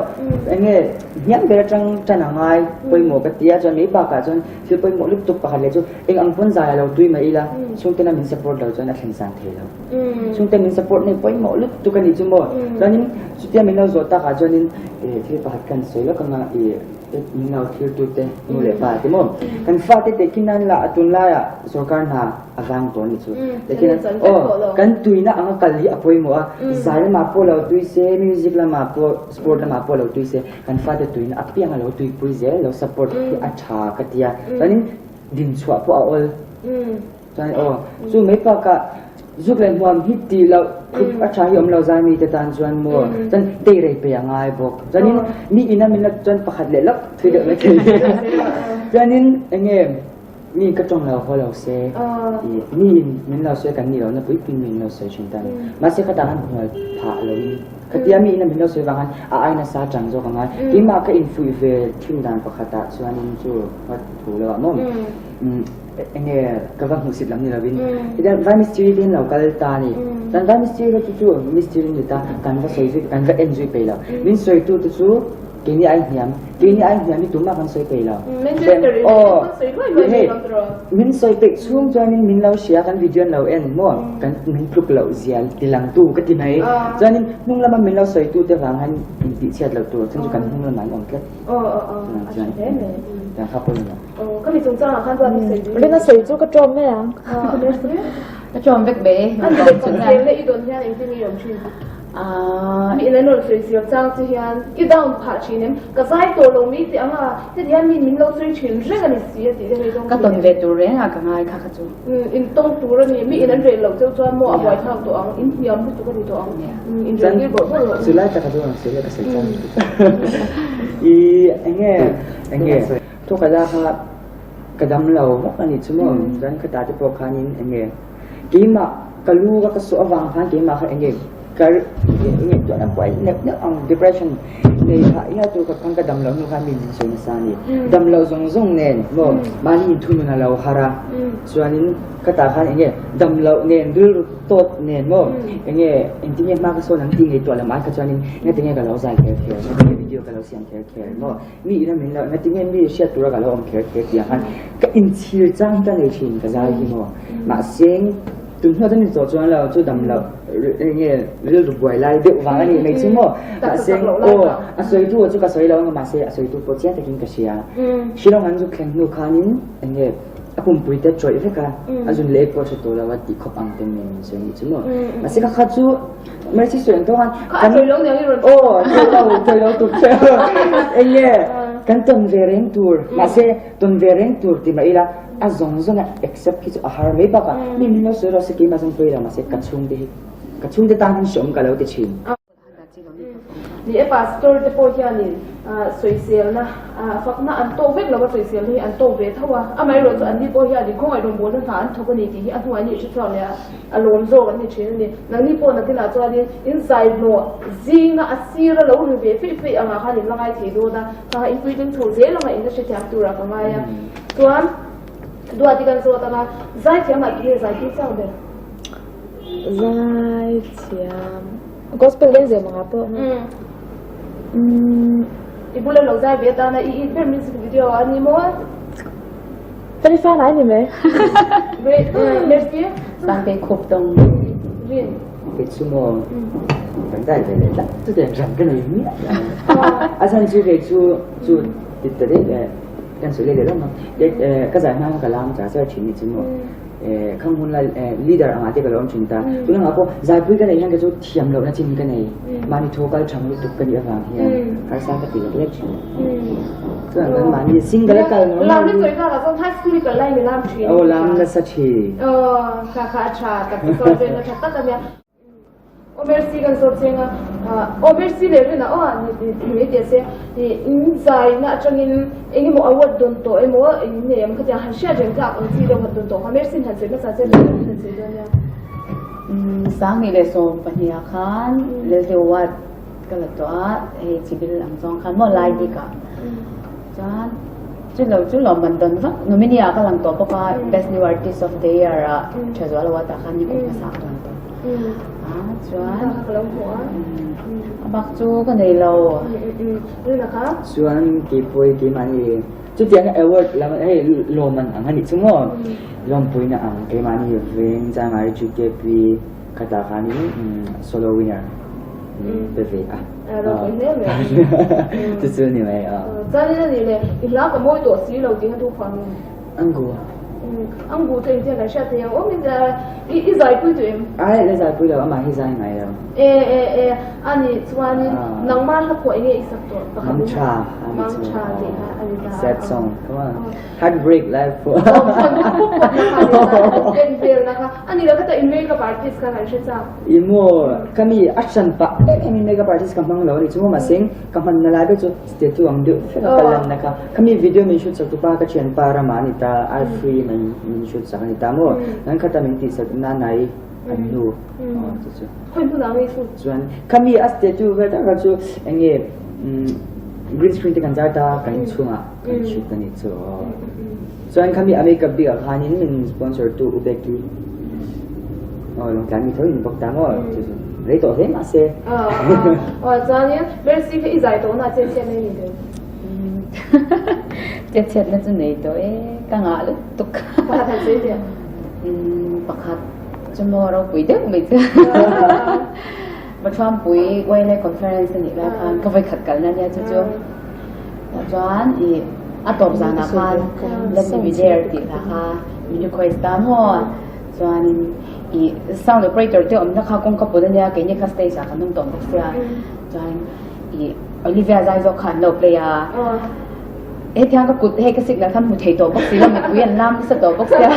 Enge hniam ber atang tan a ngai pawimawh ka ti a, chuan mai bakah chuan thil pawimawh lutuk pakhat leh chu eng ang pawn zai a lo tui mai ila chhungtena min support lo chuan a thlen sang thei lo. Chhungte min support nei pawimawh lutuk a nih chu maw. Chuanin chutia min lo zawh takah chuanin thil pakhat kan sawi lawk anga i min lo thlir tute nu leh pa te maw. Kan fate teh khi nan lah a tunlaiah sorkar hna a vang tawh a nih chu. Teh khi nan aw kan tuina anga kal hi a pawimawh a, zai lamah pawh lo tui se, music lamah pawh, sport lamah pawh lo tui se, kan fate tuina apiang a lo tuipui zel lo support hi a tha ka ti a. Chuanin dinchhuah pawh a awl. Chuan aw, chu mai bakah zuk leh hmuam hi tih loh thup a tha hi awm lo zai mite tan chuan maw chuan teirei pe a ngai bawk. Chuanin mi ina min la chuan pakhat leh lawk thui deuh mai thei. Chuanin enge mi ka tawng lo haw lo se i mi in min lo sawi kan nih lohna pui pui mi in lo sawi thin ta a ni. Mahse khatah khan hmual phah loin khatia mi ina min lo sawi vang khan a ai nasa tang zawk a ngai. Keimah ka infuih ve thin dan pakhatah chuanin chu thu lo ah maw. Enge ka va hmuhsit lam ni lovin tichuan vai mistiri te hian lo kal ta a ni. Chuan vai mistiri kha chu chu mistiri ni ta kan va sawi zui kan va en zui peih lo. Min sawi tu te chu keini ai hniam keini ai hniam hi tumah kan sawi peih lo. Aw hei min sawi peih chhung chuanin min lo hria kan video an lo en maw kan min tluk loh zia ti lang tu ka ti mai. Chuanin hnung lama min lo sawi tu te vang hian intihchhiat loh tur chhan chu kan hnung lamah an awm tlat. Chuan kan kha pawimawh. Ka mi chungchangah khan chuan i sawi duh. Ringa sawi chu ka ṭawm mai ang. Ka ṭawm vek mai. An mi chungchang leh i dawn hian engtin i awm ṭhin? Mi in an rawn sawi siam chang che hian i down phah ṭhin em? Ka zai tawh lo mai teh ang a, heti hian mi min lo sawi ṭhin reng a ni si a tih te hei dawng Ka tawn ve tur reng a ka ngai kha kha chu. In tawng tur a ni, mi in an rel loh cheu chuan maw a buaithlak tawh ang, in hniam lutuk a ni tawh ang, in rel tir bawrh bawrh rawh. Chu lai taka chu an sawi leh ka sawi chang. I enge enge. Thu ka la kha ka dam lo vak a nih chu maw chuan ka ta te pawh khanin enge keimah ka lu ka ka sawh avang khan keimah kha enge ka enge tuah na buai neuh neuh ang depression nei phah hial tur khawp khan ka dam loh hnu khan mi min sawi nasa a ni dam loh zawng zawng nen maw mahni inthunun a lo har a chuanin ka ta khan enge dam loh nen rilru tawt nen maw enge engtin nge hma ka sawn ang tih ngaihtuah lam ai kha chuanin ngatinge ka lo zai kher kher ngatinge video ka lo siam kher kher maw Mi ina min lo, ngatinge mi hriat tura ka lo awm kher kher tih ang khan ka inchhir chang hi ka nei thin ka zai hi maw. Mahse tun hnuah chuan inchawh chuan lo chu dam loh enge rilru buai lai deuh vang a nih mai chu maw. Mahse aw a sawitu chu ka sawi lo ang a mahse a sawitu pawh chiang takin ka hria. Shillong an zuk thleng hnu khanin enge a pumpui te tawih vek a, a zun leh pawh a hre tawh lo a tih khawp ang te nen min sawi nih chu maw. Mahse ka kha chu Mercy sawi ang tawh khan kan aw sawi lo sawi lo tuk che eng nge kan tawn ve reng tur mahse tawn ve reng tur ti mah ila a zawng zawng a accept khi chu a har mai bakah mi min lo sawi rawh se keimah zawng pawi lo mahse ka chhungte hi ka chhungte tan hian hreawm ka lo ti thin. Ni e pastor te pawh hianin sawiselna fakna an tawk vek lo a sawiselna hi an tawk ve tho a amaherawhchu anni pawh hianin khawngaih rawngbawlna hna an thawk a ni tih hi a hnuai a nih hre chhuak leh a. A lawm zawk an ni thin a ni. Nangni pawh nakinah chuanin in zaihnawh zinga a sira lo ri ve feih feih angah khan in la ngai thei dawn a, kha kha in puitling chho zel anga in la hrethiam turah ka ngai a. Chuan Duati kan zawt anga zaithiam ah tinge zai tir chak ber? Zaithiam gospel leng zel angah pawh umm. I bula lo zai ve atana i it ber music video a ni maw? Felifa nai ni mai. Great. Merci. Sangte khup tawng. Rin. Kei chu maw kan dai ve leh tlat chu tiang ram ka nei miah lo. A chhan chu kei chu chu ti ta daih kan sawi leh leh lawm a. Ka zai hma kha ka lam char char thin ni chu maw. Khang hun lai leader angah te ka lo awm thin ta. Tun angah pawh zaipui ka neih hian kei chu thiam lohna chin hi ka nei. Mahni thu kal tham lutuk ka nih avang hian harsa ka ti lek lek thin. Chuan kan mahni single a kal normal. Lam ni sawi kha chuan high school i kal lai ni lam thin. Aw lam nasa thin. Aw kha kha a tha tak te chuan chen a tha tak a nia. Aw Mercy kan zawt cheng a, aw Mercy leh rin ah aw ni mai teh se in zai na atangin eng emaw award dawn tawh emaw in nei ang khatiang han hriat reng tlak ang chi deuh han dawn tawh kha Mercy in han sawi hmasa che rin han sawi dawn nia. 2012 ah khan Lelte Award ka la tawh a, hei chibil ang zawng khan maw lai bik ah chuan chu lo chu lawmman dawn vak nominee ah ka lang tawh bawk a Best New Artist of the Year ah Thazual Award ah khan ni kum hmasa ka lang tawh. A chuan a bak chu ka nei lo. Chuan keipawh keimahni chutiang award lam hei lawmman ang a nih chu maw lawmpuina ang keimahni veng Changai GKP khatah khanin solo winner min pe ve a. Chu chu ni mai a. Chuanin a nih leh i hla ka mawi tawh si lo tih kha thu khuang. Angu. Angu chu engtia kan hriat thei ang awm in i zaipui tawh em? Ai la zaipui lo amah hi zai ngai lo. E e e ani chuanin nangma hla pawh enge i sak tawh pakhat in Mangtha Mangtha tih kha ani ta. Sad song come on heartbreak life pawh. En vel na kha ani lo kha ta in makeup artist kha kan hre chak. I maw ka mi a hran pah em em in makeup artist ka hmang lo ani chu maw mahse ka hman na lai ber chu Tattoo ang deuh vek a ka lan na kha. Khami video min shoot sak tu pa ka thianpa rama a ni ta, Alfrey min min shoot sak a ni ta maw. Nan khata min tih sak na nai an nu aw chu chu. Khawi hmun ah nge shoot? Chuan khami a tattoo vel tak kha chu eng nge green screen te kan zar ta kan inchhungah kan shoot a ni chu aw. Chuan khami a makeup bik ah khanin min sponsor tu U Becky aw lawngtlai mi tho in bawk ta maw chu chu rei tawh hle mahse. Aw chuanin Mercy kha i zai tawh na chet chhiat nei ni teh. Chet chhiat na chu nei tawh e ka ngah lutuk. Pakhat han sawi teh. Pakhat chu maw ropui deuh mai chu. Pathuampui YLA conference a nih lai khan ka vawikhat kalna nia chu chu. Tah chuan i a tawp zanah khan Let me be there tih hla kha min request ta maw? Chuanin i sound operator te awmna kha kawngka pawt a nia keini kha stage ah kan awm tawh bawk sia. Chuan i Olivia zai zawk kha an lo play a. Hetiang ka kut hei ka signal khan hmu thei tawh bawk si lo mipui an lam nasa tawh bawk sia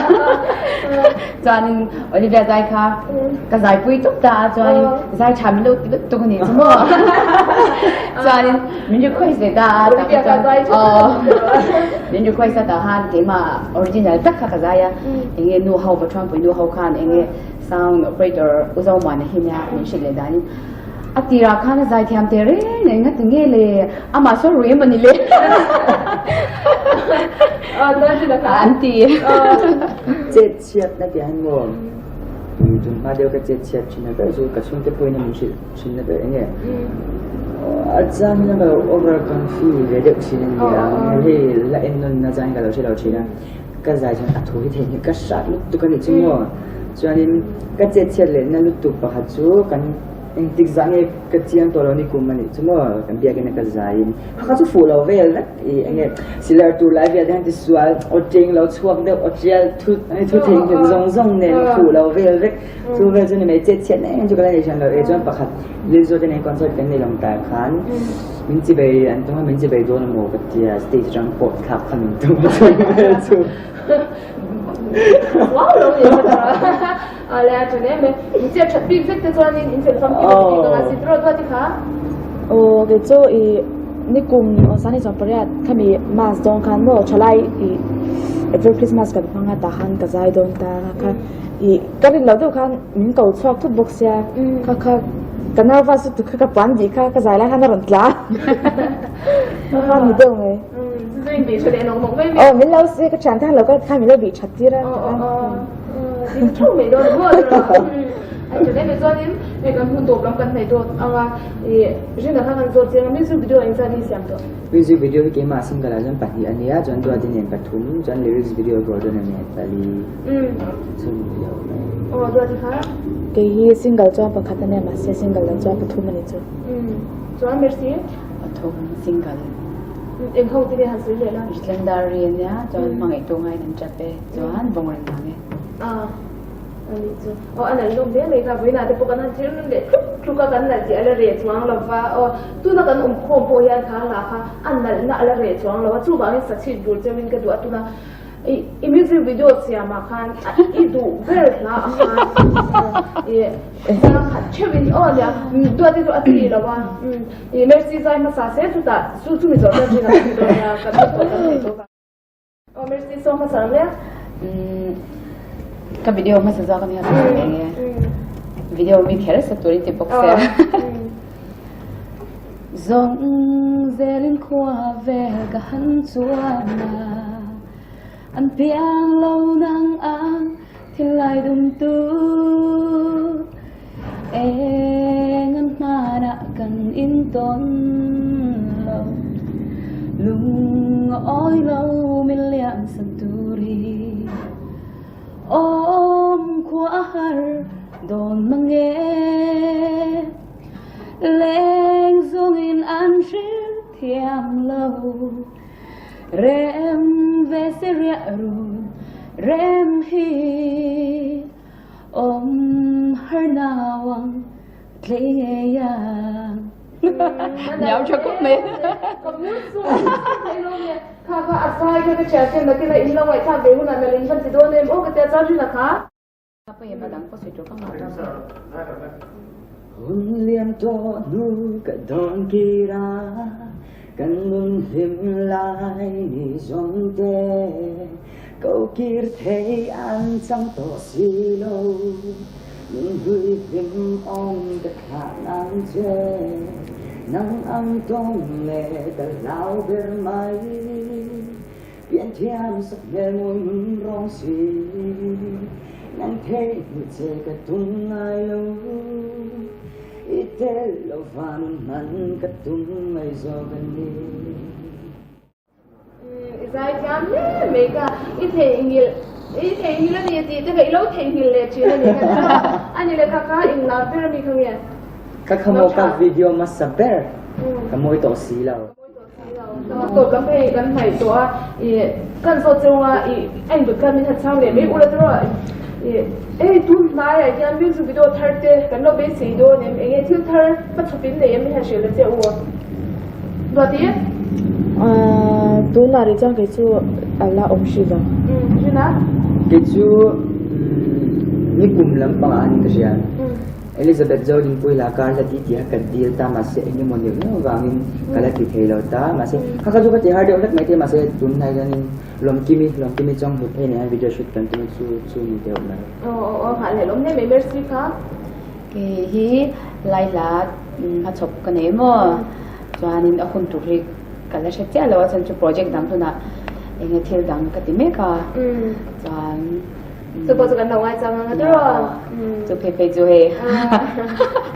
chuanin Olivia zai kha ka zai pui tuk ta a chuanin zai tha min lo ti lut tuk a ni chu maw chuanin min request ve ta a Olivia ka zai tha min request a tah khan keimah original tak kha ka zai a enge nu ho Pathuampui nu ho khan enge sound operator u Zomuana hi nia min hrilh leh danin A tirah khan a zaithiam teh reng reng a ti nge le, amah sawi rui emaw ni le an ti. Chet chhiat na tih hian maw tun hma deuh ka chet chhiat thin na ber chu ka chhungte pawhin a min hrilh thin na ber enge a chang hian ka lo over confi ve deuh thin a nia hei la en nawn na chang hi ka lo hre lo thin a ka zai chuan a thu hi thei hi ka hrat lutuk a nih chu maw chuanin ka chet chhiat leh na lutuk pakhat chu kan Engtik zah nge ka chiang tawh lo ni kum a nih chu maw kan biakin a ka zaiin kha kha chu fuh lo vel vek i enge silar tur lai vel te hian tisual aw cheng lo chhuak deuh aw tial thu thu theihnghilh zawng zawng nen fuh lo vel vek chu vel chu ni mai chet chhiat na em chu ka la nei hran lo e chuan pakhat Lilzo te nen concert kan nei lawng ta khan min chi bei an tum a min chi bei dawn amaw ka tia stage atang pawh thlak kha min tum a chu vel chu. Wow lo ni A le a ṭha em e. In chet ṭhat bik vek te chuanin in fel famkim a ni bik ang a, Sitro chuan i kha. Aw kei chu i nikum Awsani chuan pariat khami mass dawn khan maw thalai i every Christmas kan hmang a tah khan ka zai dawn ta a kha i ka rin loh deuh khan min ko chhuak thut bawk sia kha kha ka nervous lutuk kha ka puan dih kha ka zai lai khan a rawn tla a kha ni deuh mai. Aw min lo ka thian te khan lo kal khan min lo bih that tir a. Music video hi keimah single ah chuan pahnih a nia chuan Duati nen pathum chuan lyrics video Gordon a nen pali chhun video mai. Kei hi single chuan pakhat a nia mahse single lo chuan pathum a ni chu. Pathum single. Eng ho te nge han sawi leh la? Ritlendari a nia chuan hmangaih tu ngaiin an tap e chuan vawng reng vang e. A anih chu aw a nalh lawm hle mai kha vawiinah te pawh kan han thlir nun leh tluk tluk a kan nalh tih a la reh chuang lo va aw tuna kan awm khawm pawh hian kha hla kha a nalhna a la reh chuang lo a chuvangin sachhit bur cheuhin ka duh a tuna i i music video siamah khan i duh ber hla ang khan i zang khat theuhin aw nia duat te chu a ti lo a i Mercy zai hmasa se chutah chu chumi zawh chuan rinah kan ti dawn nia kan duh tawh kan nei tawh a. Aw Mercy saw hmasa ang nia. Ka video hmasa zawk ania ka hre nge. Video mi kher sa turin ti bawk se. Zawng zelin khua vel ka han chuan a, an piang lo nang ang thinlai dum tu. Eng an hmanah kan intawn lo, lung a awi lo min liam san tur hi. Awm khua a har dawn mang e, leng zawngin an hrilh thiam lo. Rem ve se riah run rem hi. Awm har nau ang tlei ngei ang. Niau tha khawp mai. Ka mur chu thei lo nge. Kha kha a zai kha ka thian ten nakin a in lo ngaihthlak ve hunah nalh in van ti dawn em aw ka tia chuan rin a kha. Ka pawh em a dang pawh sawi tur ka ngah dawn. Hun liam tawh hnu ka dawn kir a, kan nun hlim lai ni zawng te. Ko kir thei an chang tawh si lo, Min hlui hlim awm ka thlah nang che, Nang ang tawng leh ka hlau ber mai, Pian thiam sak hmel mawi nun rawng si, Nang theihni che ka tum ngai lo, I tel lo va nun hman ka tum mai zawk a ni. I zaithiam hle mai ka, i theihnghilh i theihnghilh a ni tih te kha i lo theihnghilh leh thin a ni kha a ni leh kha kha inlar ber a mi kha nge? Ka kha maw ka video hmasa ber ka mawi tawh si lo. Tawp lam hei kan hnaih tawh a, i kan zawt cheu a, i a indawt khan min han chhang leh mai ula tiraw i hei tun hnaiah hian music video thar te kan lo beisei dawn em enge thil thar hmachhawp in nei em min han hrilh ta che u a. Ruati? Tunah rih chuan kei chu a la awm hrih lo. Rina? Kei chu nikum lampangah a ni ka hria. Elizabeth Zodinpuii la kar la ti tih a ka dil ta mahse engemaw neuh neuh vangin ka la ti thei lo ta. Mahse kha kha chu ka ti har deuh hlek maithei mahse tunhnai hianin Lawmkimi Lawmkimi chuang hlut phei nen video shoot kan tum a chu chu ni deuh mai. Aw aw aw nghah leh lawm hle mai Mercy kha. Kei hi Laila hmachhawp ka nei maw? Chuanin a hun tur hi ka la hre chiah lo a, chuan chu project dang tunah eng nge thil dang ka ti mek a, chuan Chu pawh chu kan lo ngaichang ang a tiraw? Chu phei phei chu hei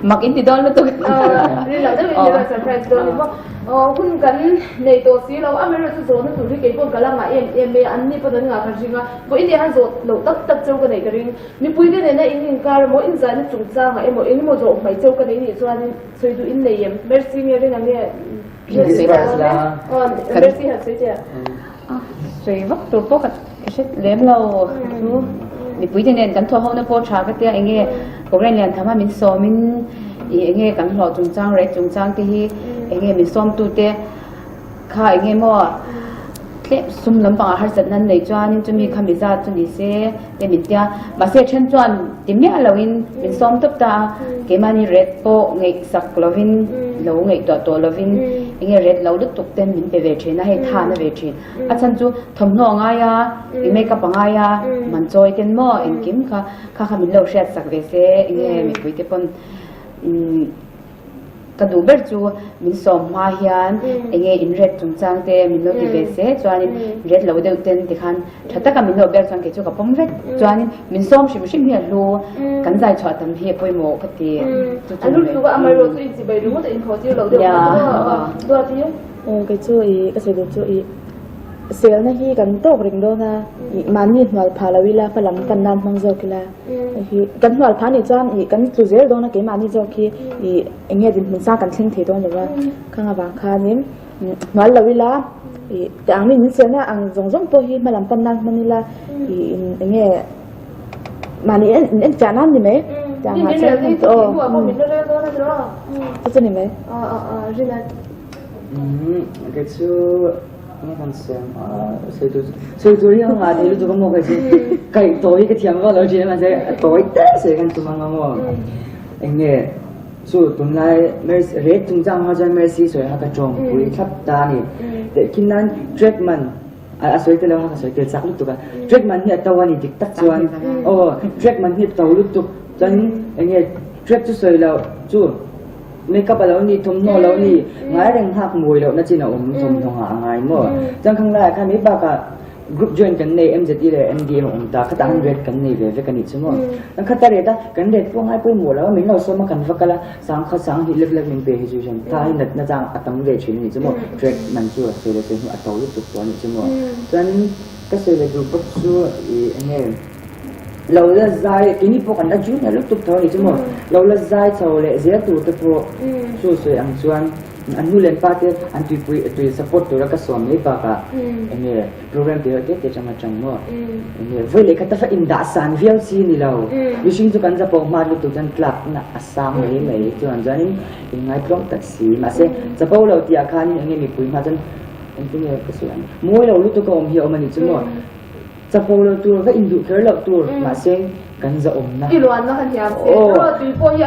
mak in ti dawn lutuk. Rin loh deuhin min rawn surprise dawn ni maw? Aw hun kan nei tawh si lo, amaherawh chu zawhna tur hi kei pawh ka la ngah em em e, anni pawh an ngah ka ring a, vawiin hi han zawh loh tak tak cheu ka neih ka ring. Mipui te nena in inkar emaw, in zaina chungchangah emaw, eng emaw zawh hmai cheu ka nei nih chuanin sawi duh in nei em? Mercy nge rin ang nge? Mercy first la. Aw, Mercy han sawi che. Sawi vak tur pawh ka hre lem lo chu. Mipui te nen kan thawh ho na pawh tha ka tia enge program lian tham a min sawm in i enge kan hlawh chungchang rate chungchang te hi enge min sawm tu te Kha eng nge maw tlem sum lampangah harsatna an nei chuanin chumi kha mi zat chu ni se te min tia. Mahse then chuan ti miah loin min sawm tawp ta a, keimahni ret pawh ngaihsak lovin lo ngaihtuah tawh lovin eng nge ret lo lutuk ten min pe ve thin a, hei tha na ve thin. A chhan chu thawmhnaw a ngai a, i make up a ngai a, man chawi ten maw engkim kha kha kha min lo hriatsak ve se eng nge mipui te pawn Ka duh ber chu min sawm hma hian enge in ret chungchang te min lo ti ve se chuanin ret lo deuh ten tikhan tha taka min lo ber chuan kei chu ka pawm vek chuanin min sawm hrim hrim hi a hlu kan zai chhuah tam hi a pawimawh ka ti chu chu ni mai. Kei chu i ka sawi duh chu i selna hi kan tawk reng dawn a i mahni hnual phah lo ila hma lam pan nan hmang zawk ila. Hi kan hnual phah nih chuan ih kan tlu zel dawn a keimahni zawk hi ih eng nge dinhmun sang kan thleng thei dawn lo va khang avang khanin hnual lo ila ih teh ang mi min selna ang zawng zawng pawh hi hma lam pan nan hman ila ih eng nge. Mahni in en fiah nan ni mai. Tiang ah chuan hman chu aw. Chu chu ni mai. Kei chu nge kan siam a sawi tur sawi tur hi a ngah thei lutuk a maw kei chu kaih tawi hi ka thiam vak lo thin a mahse a tawi te sawi kan tum ang a maw eng nge chu tunlai Mercy rate chungchang ho chuan Mercy sawi kha ka tawngpui thlap ta a ni tehkhin nan track man A sawi tel lo a, ka sawi tel chak lutuk a. Track man hi a to a ni dik tak chuan aw track man hi a to lutuk chuan eng nge track chu sawi loh chu makeup a lo ni thawmhnaw a lo ni ngai reng nghak mawi loh na chin a awm thawmhnaw nghah a ngai maw chuan khang laiah khan mai bakah group join kan nei MZE leh MDM a awm ta khatah khan red kan nei ve vek a nih chu maw chuan khata red a kan red pawh ngai pawimawh lo a min lo sawm a kan va kal a Sangkhat sang hi lek lek min pe hi chu hian tha hi natna chang a tam ve thin a nih chu maw track man chu a sawi leh sawi hnu a to lutuk tawh a nih chu maw chuan ka sawi leh duh bawk chu ih eng nge lo la zai keini pawh kan la junior lutuk tho a nih chu maw lo la zai chho leh zel tur te pawh chu sawi ang chuan an nu leh an pa te an tuipui tui support tura ka sawm mai bakah eng nge Program te te te chang atang maw enge voi leh khat a in dah san viau chi ni lo mihring chu kan chapo hma lutuk chuan tlak na a sang mai mai chuan chuanin in ngai tlawm tak si mahse chapo lo tih ah khanin enge mipui hma chuan engtin nge ka sawi ang mawi lo lutuk a awm hi a awm a ni chu maw chapo lo tur va in duh kher loh tur mahse kan za awm na I luan na kha hniam se tui pawh hi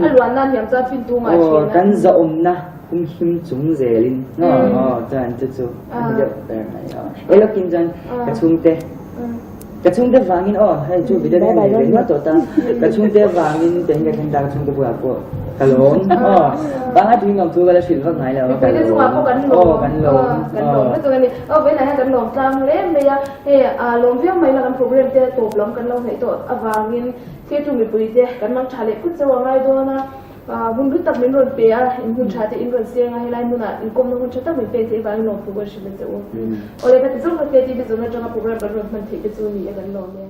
a luan na hniam chuan fin tu ngai thin a kan za awm na Hum him chung zelin aw chuan chu chu a ni deuh ber mai aw. E lawkin chuan ka chhungte ka chhungte vangin aw hei chu video te nei ve nual tawh ta ka chhungte vangin te hi ka thleng ta ka chhungte bulah pawh ka lawm aw pangai tuin lawm thu ka la hrilh vak ngai lo ka lawm aw kan lawm kan lawm lutuk a ni aw vawiinah hian kan lawm tlang hle mai a hei lawm viau mai la kan program te tawp lam kan lo hnaih tawh avangin thiltu mipui te kan mang tha leh phut chauh a ngai dawn a. Hun hlu tak min rawn pe a, in hun tha te in rawn seng a, helai hmunah inkawmna hun tha tak min pek theih avangin lawmthu ka hrilh a che u. Awle ka ti zawk na te tih te zawhna atanga program kan rawn hman theih te chu ni e kan lawm e.